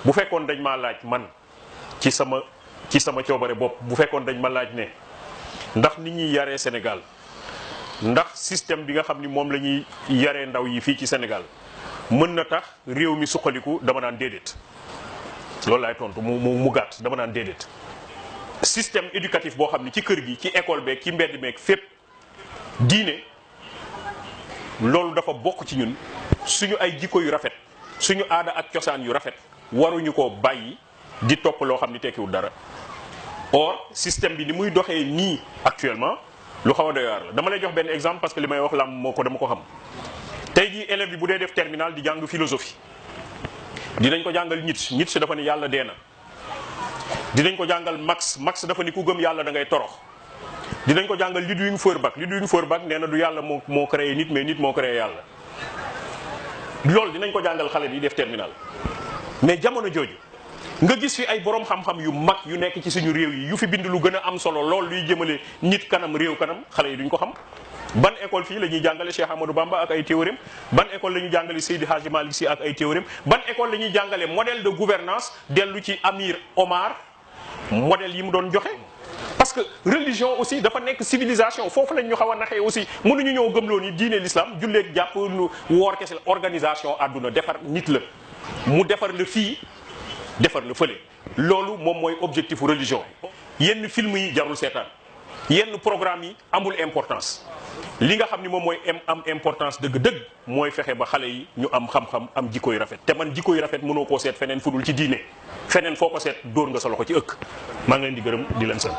bu fekkoon dañ maa laaj man ci sama coobare bopp bu fekkoon dañ ma laaj ne ndax nit ñuy yaree Sénégal ndax système bi nga xam ni moom la ñuy yaree ndaw yi fii ci Sénégal mën na tax réew mi suqaliku dama naan déedéet loolu laay tontu mu gàtt dama naan déedéet. système éducatif boo xam ni ci kër gi ci école beeg ci mbedd meeg fépp diine loolu dafa bokk ci ñun suñu ay jikko yu rafet suñu aada ak cosaan yu rafet waruñu koo bàyyi di topp loo xam ni tekkiwul dara. or système bi ni muy doxee nii actuellement lu xaw a doy waar la dama lay jox benn exemple parce que li may wax lam dama ko xam tey jii élève bi bu dee def terminal di jàng philosophie dinañ ko jàngal Nietzsche dafa ni yàlla dee na. dinañ ko jàngal Marx dafa ni ku gëm yàlla da ngay torox dinañ ko jàngal Ludwig Feuerbach nee na du yàlla moo créé nit mais nit moo créé yàlla loolu dinañ ko jàngal xale bi def terminal. mais jamono jooju nga gis fi ay borom xam-xam yu mag yu nekk ci suñu réew yi yu fi bind lu gën a am solo lool luy jëmale nit kanam réew kanam xale yi duñ ko xam. ban école fii la ñuy jàngale Cheikh Amadou Bamba ak ay théorème ban école la ñuy jàngale Seydi Hadji Malick Sy ak ay théorème ban école la ñuy jàngale modèle de gouvernance dellu ci Amir Omar modèle yi mu doon joxe. parce que religion aussi dafa nekk civilisation foofu lañ ñu xaw a naxee aussi mënuñu ñëw gëmloo ni diine l'islam julleeg jàpp lu woor kese la organisation àdduna defar nit la mu defar la fii defar la fële loolu moom mooy objectifu religion. yenn film yi jarul seetaan yenn programme yi amul importance li nga xam ni moom mooy am importance dëgg-dëgg mooy fexe ba xale yi ñu am xam-xam am jikko yu rafet te man jikko yu rafet mënoo koo seet feneen fu dul ci diine feneen foo ko seet dóor nga sa loxo ci ëkk maa ngi leen di gërëm di leen sant.